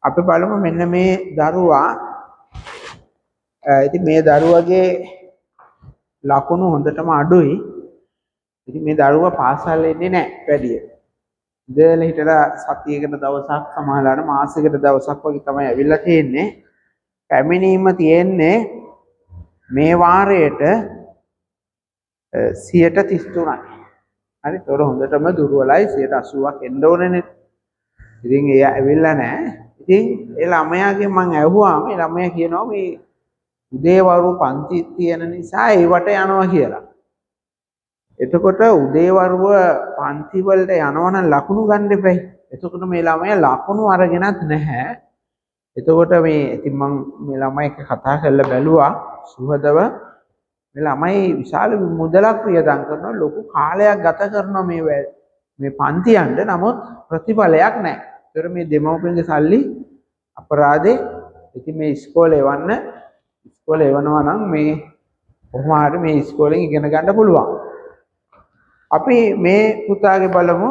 අපි බලමු මෙන්න මේ දරුවා. ඉතින් මේ දරුවගේ ලකුණු හොඳටම අඩුයි. ඉතින් මේ දරුවා පාසල් එන්නේ නැහැ වැඩිය. ඉඳලා හිටලා සතියකට දවසක් සමහරවිට මාසයකට දවසක් වගේ තමයි ඇවිල්ලා තියෙන්නේ. පැමිණීම තියෙන්නේ මේ වාරයට 33යි. හරි, ඒතොර හොඳටම දුර්වලයි. 80ක් එන්න ඕනේනේ. ඉතින් ඒ ඇවිල්ලා නැහැ. ඉතින් ඒ ළමයාගෙන් මං ඇහුවාම ඒ ළමයා කියනවා මේ උදේවරු පන්ති තියෙන නිසා ඒවට යනවා කියලා. එතකොට උදේවරුව පන්ති වලට යනවා නම් ලකුණු ගන්න එපැයි. එතකොට මේ ළමයා ලකුණු අරගෙනත් නැහැ. එතකොට මේ ඉතින් මං මේ ළමයි එක්ක කතා කරලා බැලුවා සුහදව. මේ ළමයි විශාල මුදලක් වියදම් කරනවා, ලොකු කාලයක් ගත කරනවා මේ මේ පන්තියන්ට. නමුත් ප්‍රතිඵලයක් නැහැ. ඒතර මේ දෙමව්පියන්ගේ සල්ලි අපරාධේ. ඉතින් මේ ඉස්කෝලේ එවන්න, ඉස්කෝලේ එවනවා නම් මේ කොහොම හරි මේ ඉස්කෝලෙන් ඉගෙන ගන්න පුළුවන්. අපි මේ පුතාගේ බලමු.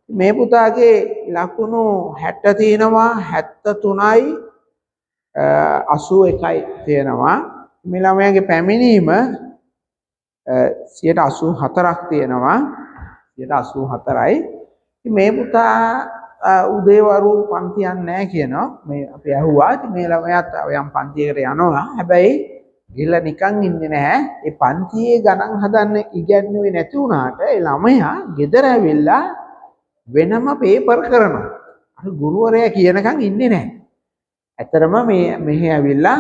මේ පුතාගේ ලකුණු 60 තියෙනවා, 73යි 81යි තියෙනවා. මේ ළමයාගේ පැමිණීම 84ක් තියෙනවා, 84යි. ඉතින් මේ පුතා උදේවරු පන්තියක් නැහැ කියනවා. මේ අපි ඇහුවා. ඉතින් මේ ළමයාත් යම් පන්තියකට යනවා. හැබැයි ගිහලා නිකන් ඉන්නේ නැහැ. ඒ පන්තියේ ගණන් හදන්න ඉගැන්නුවේ නැති වුණාට ඒ ළමයා ගෙදර ඇවිල්ලා වෙනම පේපර් කරනවා. අර ගුරුවරයා කියනකන් ඉන්නේ නැහැ. ඇත්තටම මේ මෙහෙ ඇවිල්ලා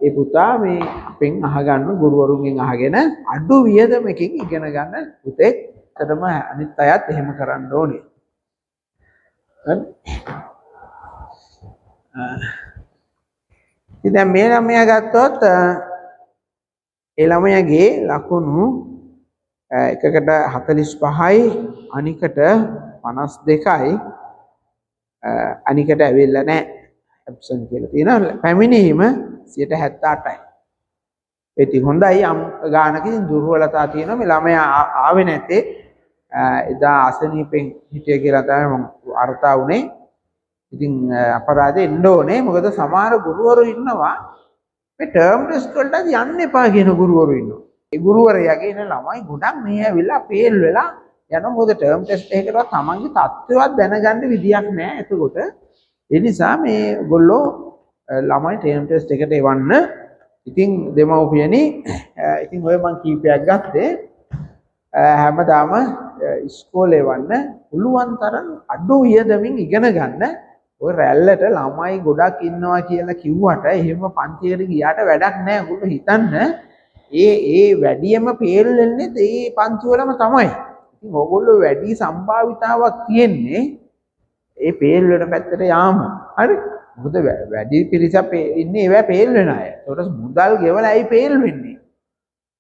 ඒ පුතා මේ අපෙන් අහගන්න, ගුරුවරුන්ගෙන් අහගෙන අඩු වියදමකින් ඉගෙන ගන්න පුතෙක්. ඇත්තටම අනිත් අයත් එහෙම කරන්න ඕනේ. හරි. ඉතින් දැන් මේ ළමයා ගත්තොත් ඒ ළමයාගේ ලකුණු එකකට 45යි, අනිකට 52යි, අනිකට ඇවිල්ලා නැහැ. ඇබ්සන්ට් කියලා තියෙනවා. පැමිණීම 78යි. ඉතින් හොඳයි යම් ගානකින් දුර්වලතා තියෙනවා. මේ ළමයා ආවේ නැතේ එදා අසනීපෙන් හිටිය කියලා තමයි මම අර්ථා වුණේ. ඉතින් අපරාධේ එන්න ඕනේ. මොකද සමහර ගුරුවරු ඉන්නවා මේ ටර්ම් ටෙස්ට් වලට යන්න එපා කියන ගුරුවරු ඉන්නවා. ඒ ගුරුවරයාගේ ඉන්න ළමයි ගොඩක් මේ ඇවිල්ලා ෆේල් වෙලා යනවා. මොකද ටර්ම් ටෙස්ට් එකකටවත් තමන්ගේ තත්ත්වයක් දැනගන්න විදියක් නෑ. එතකොට ඒ නිසා මේ ගොල්ලෝ ළමයි ටර්ම් ටෙස්ට් එකට එවන්න. ඉතින් දෙමව්පියනි, ඉතින් ඔය මං කීපයක් ගත්තේ. හැමදාම ඉස්කෝලේ එවන්න, පුළුවන් තරම් අඩු වියදමින් ඉගෙන ගන්න. ඔය රැල්ලට ළමයි ගොඩක් ඉන්නවා කියලා කිව්වට එහෙම පන්තියකට ගියාට වැඩක් නෑ. ඔයගොල්ලෝ හිතන්න ඒ ඒ වැඩියම පේල් වෙන්නේ ඒ පන්ති වලම තමයි. ඉතින් ඔයගොල්ලෝ වැඩි සම්භාවිතාවක් තියෙන්නේ ඒ පේල් වෙන පැත්තට යාම. හරි? මොකද වැඩි පිරිසක් ඉන්නේ ඒවැ පේල් වෙන අය. ඒතකොට මුදල් ගෙවලා ඇයි පේල් වෙන්නේ?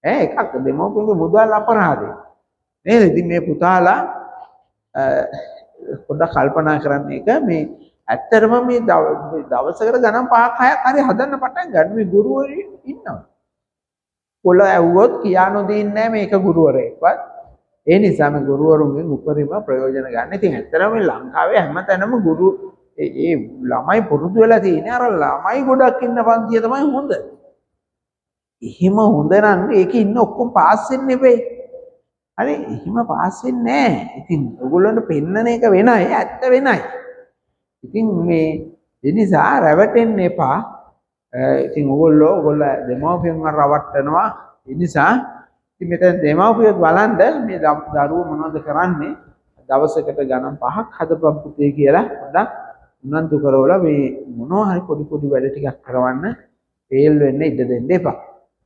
ඈ එකක් දෙමව්පියන්ගේ මුදල් අපරාධේ. නේද? ඉතින් මේ පුතාලා පොඩ්ඩක් කල්පනා කරන්න එක මේ ඇත්තටම මේ දවසකට ගණන් 5ක් 6ක් හරි හදන්න පටන් ගන්න මේ ගුරුවරු ඉන්නවා. පොළ ඇව්වොත් කියා නොදී ඉන්නේ නැහැ මේක ගුරුවරයෙක්වත්. ඒ නිසා මේ ගුරුවරුන්ගෙන් උපරිම ප්‍රයෝජන ගන්න. ඉතින් ඇත්තටම මේ ලංකාවේ හැමතැනම ගුරු ඒ ළමයි පුරුදු වෙලා තියෙන්නේ අර ළමයි ගොඩක් ඉන්න පන්තිය තමයි හොඳ. එහෙම හොඳ නම් ඒකේ ඉන්න ඔක්කොම පාස් වෙන්න එපේ. හරි, එහෙම පාස් වෙන්නේ නැහැ. ඉතින් ඔයගොල්ලන්ට පෙන්නන එක වෙනයි, ඇත්ත වෙනයි. ඉතින් මේ ඒ නිසා රැවටෙන්න එපා. ඉතින් ඔයගොල්ලෝ ඔයගොල්ලෝ දෙමව්පියන්ව රවට්ටනවා. ඒ නිසා ඉතින් මෙතන දෙමව්පියොත් බලන්න මේ දරුවෝ මොනවද කරන්නේ, දවසකට ගණන් 5ක් හදපන් පුතේ කියලා පොඩ්ඩක් උනන්දු කරවලා මේ මොනවා හරි පොඩි පොඩි වැඩ ටිකක් කරවන්න, ෆේල් වෙන්න ඉඩ දෙන්න එපා.